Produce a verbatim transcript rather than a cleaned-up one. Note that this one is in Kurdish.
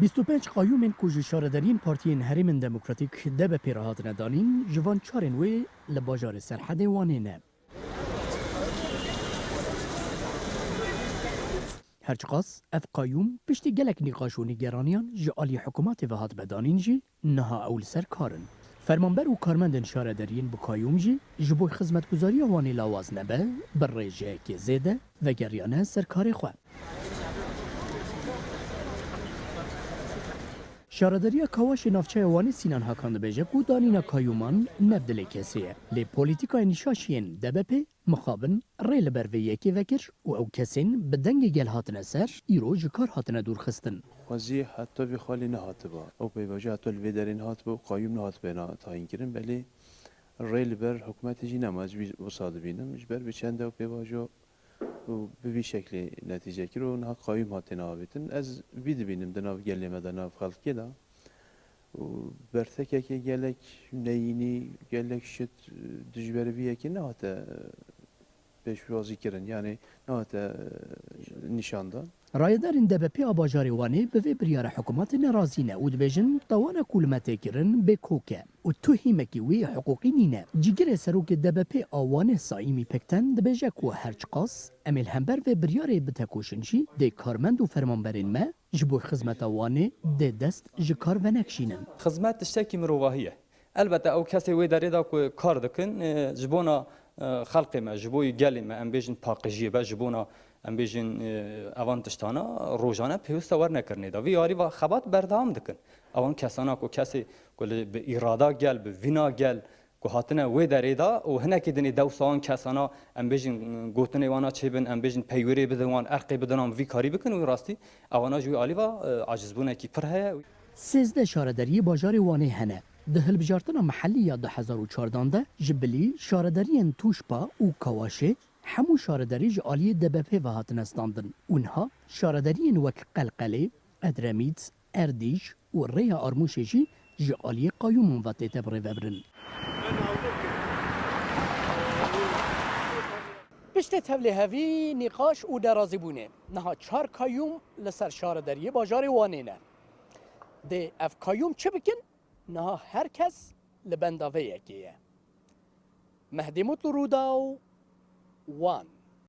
Bîst û pênc qayûmên ku ji şaredariyên partiyên herêmên demokratîk D B P re hatine danîn, ji van çarên wê li bajarê Serhedê Wanê ne. Her çiqas ev qayûm piştî gelek nîqaş û nîgeraniyan ji aliyê hikûmetê ve hatibe danîn jî, niha ew li ser kar in. Fermanber û karmendên şaredariyên bi qayûm jî ji bo xizmetguzariya Wanê lawaz nebe, bi rêjeyekê zêde vegeriyane ser karê xwe. Şaredariya Kawaşê navçeya Wanê Sînan Hakan dibêje ku danîna qayûman ne bi dilê kesê ye. Lê polîtîkayên şaşiyên D B P mixabin rê li ber vê yekê vekir û ew kesên bi dengê gel hatine ser, îro ji kar hatine dûrxistin. Xwezî heta vê xalê nehatiba. Ew pêvajoya heta li vê derê nehatiba û qayûm nehatibe na tayînkirin, belê rê li ber hikûmetê jî nema, ez wî wisa dibînim. Ji ber vê çend ew pêvajo û bi vî şeklê netîce kir û niha qayûm hatine avêtin. Ez vî dibînim di nav gelê me de, nav xelkê de. Û bertekekê gelek neyînî, gelek şit, e, dijberî vî yekê nehate, e, pêşwazîkirin, yanî nehate, e, nîşandan. Rayedarên D B P a bajarê Wanê bi vê biryara hikûmetê nerazî ne û dibêjin tawana ku li me tê kirin bêkok e û tuhîmekî wî hiqûqî nîne. Cîgirê serokê D B P a Wanê Saîmî Pekten dibêje ku her çiqas em ê li hember vê biryarê bitekoşin jî, dê karmend û fermanberên me ji bo xizmeta Wanê dê dest ji kar venekşînin. Xizmet tiştekî mirovahî ye. Elbette ew kesê wê derê de ku kar dikin, e, ji bona, e, xelkê me, ji bo gelê me, em bêjin paqijiyê be, ji bona, em bêjin, e, evan tiştana rojane pêwîst e werne kirinê de. Vî yarî va xebat berdewam dikin. Ewan kesana ku kesê ku li, bi îrada gel, bi vîna gel, ku hatine wê derê de û hinekî dinê dewsa wan kesana, em bêjin, gotinê wana çêbin, em bêjin peywirê bidin wan, erqê bidin wan, vî karî bikin, wî rastî ewana ji wî alî ve, e, acizbûnekî pir heye. Sêzdeh şaredariyê bajarê Wanê hene. Di hilbijartina mihellî ya du hezar û çardan de ji bilî şaredariyên Tûşpa û Kawaşê hemû şaredarî ji aliyê D B P ve hatine standin û niha şaredariyên wek Qelqelê, Edremît, Erdîj û Rêya Armûşê jî ji aliyê qayûman ve tête birêvebirin. Piştê tevlihevî, nîqaş û nerazîbûnê, niha çar qayûm li ser şaredariyê bajarê Wanê ne. Dê ev qayûm çi bikin? Niha her kes li benda vê yekê ye. Mehdî Mutlu, Rûdaw, Wan.